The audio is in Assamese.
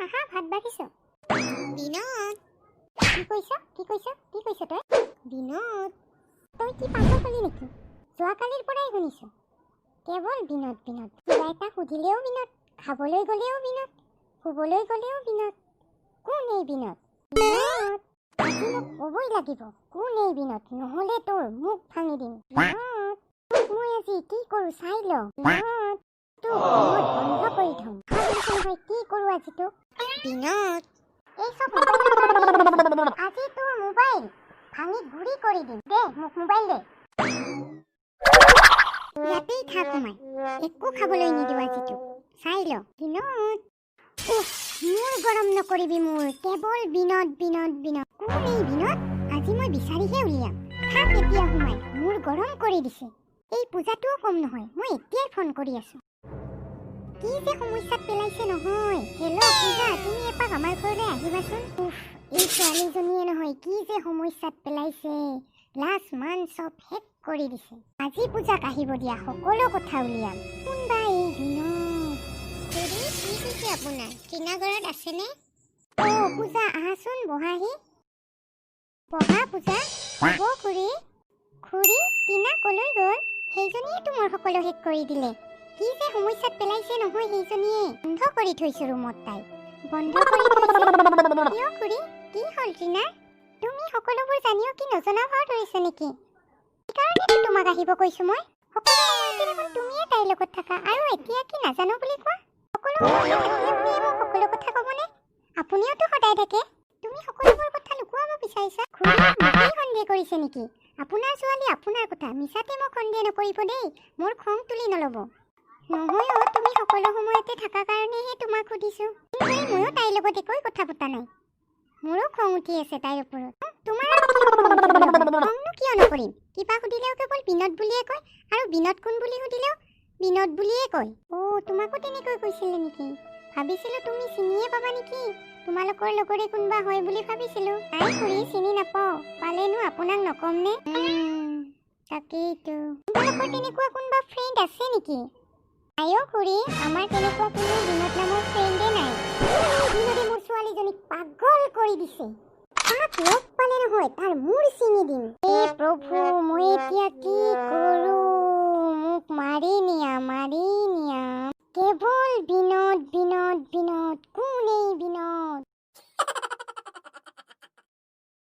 আহা, ভাত বাঢ়িছোঁ। বিনোদ। কি কৈছ? কি কৈছ? কি কৈছ তই? বিনোদ। তই কি পাগল হলি নেকি? যোৱাকালিৰ পৰাই শুনিছোঁ, কেৱল বিনোদ বিনোদ। কিবা এটা সুধিলেও বিনোদ, খাবলৈ গ'লেও বিনোদ, শুবলৈ গ'লেও বিনোদ। কোন এই বিনোদ? বিনোদ, আজি মোক ক'বই লাগিব কোন এই বিনোদ, নহ'লে তোৰ মুখ ভাঙি দিম। বিনোদ, তোক মই আজি কি কৰোঁ চাই ল। বিনোদ, তোক ৰুমত বন্ধ কৰি থ'ম। ভাবিছো নহয় কি কৰোঁ আজি তোক। বিনোদ। এই চব মোবাইলৰ কাৰণে। আজি তোৰ মোবাইল ভাঙি গুৰি কৰি দিম। দে মোক মোবাইল দে। ইয়াতেই থাক সোমাই, একো খাবলৈ নিদিওঁ আজি তোক, চাই ল। বিনোদ, উফ, মূৰ গৰম নকৰিবি মোৰ। কেৱল বিনোদ বিনোদ বিনোদ। কোন এই বিনোদ? আজি মই বিচাৰিহে উলিয়াম। থাক এতিয়া সোমাই, মূৰ গৰম কৰি দিছে। এই পূজাটোও কম নহয়। মই এতিয়াই ফোন কৰি আছো। কি যে সমস্যাত পেলাইছে নহয়। হেল্ল' পূজা, তুমি এপাক আমাৰ ঘৰলৈ আহিবাচোন। উফ, এই ছোৱালীজনীয়ে নহয় কি যে সমস্যাত পেলাইছে, লাজ মান চব শেষ কৰি দিছে। আজি পূজাক আহিব দিয়া, সকলো কথা উলিয়াম। কোনবা এই বিনোদ? খুৰী, কি হৈছে আপোনাৰ? টিনা ঘৰত আছেনে? অ' পূজা, আহাচোন, বহাহি। বহা পূজা। হ'ব খুৰী। খুৰী, টিনা কলৈ গ'ল? সেইজনীয়েতো মোৰ সকলো শেষ কৰি দিলে। কি যে সমস্যাত পেলাইছে নহয় সেইজনীয়ে। বন্ধ কৰি থৈছো ৰুমত তাইক। বন্ধ কৰি থৈছে কিয় খুৰী? কি হ'ল টিনাৰ? তুমি সকলোবোৰ জানিও কি নজনা ভাও ধৰিছা নেকি? সেইকাৰণেতো তোমাক আহিব কৈছো মই। সকলো সময়তে দেখোন তুমিয়ে তাইৰ লগত থাকা আৰু এতিয়া কি নাজানো বুলি কোৱা? সকলো সময়তে থাকিলে বুলিয়ে মোক সকলো কথা ক'বনে? আপুনিওতো সদায় থাকে। তুমি সকলোবোৰ কথা লুকুৱাব বিচাৰিছা। খুৰী, মোকেই সন্দেহ কৰিছে নেকি? আপোনাৰ ছোৱালী, আপোনাৰ কথা। মিছাতে মোক সন্দেহ নকৰিব দেই, মোৰ খং তুলি নল'ব। নহয় অ', তুমি সকলো সময়তে থকা কাৰণেহে তোমাক সুধিছো। ধৰি ময়ো তাইৰ লগত একোৱে কথা পতা নাই। মোৰো খং উঠি আছে তাইৰ ওপৰত। তোমাৰ আৰু কিয় খং উঠিব ল'ব? খংনো কিয় নকৰিম? কিবা সুধিলেও কেৱল বিনোদ বুলিয়ে কয় আৰু বিনোদ কোন বুলি সুধিলেও বিনোদ বুলিয়ে কয়। অ', তোমাকো তেনেকৈ কৈছিলে নেকি? ভাবিছিলো তুমি চিনিয়ে পাবা নেকি, তোমালোকৰ লগৰে কোনোবা হয় বুলি ভাবিছিলো। নাই খুৰী, চিনি নাপাওঁ। পালেনো আপোনাক নকমনে? তাকেইতো। তোমালোকৰ তেনেকুৱা কোনোবা ফ্ৰেণ্ড আছে নেকি? নাই অ' খুৰী, আমাৰ তেনেকুৱা কোনো বিনোদ নামৰ ফ্ৰেণ্ডে নাই। এই বিনোদে মোৰ ছোৱালীজনীক পাগল কৰি দিছে। তাক লগ পালে নহয় তাৰ মূৰ ছিঙি দিম। হে প্ৰভু, মই এতিয়া কি কৰোঁ? মোক মাৰি নিয়া, মাৰি নিয়া। কেৱল বিনোদ বিনোদ বিনোদ। কোন এই বিনোদ?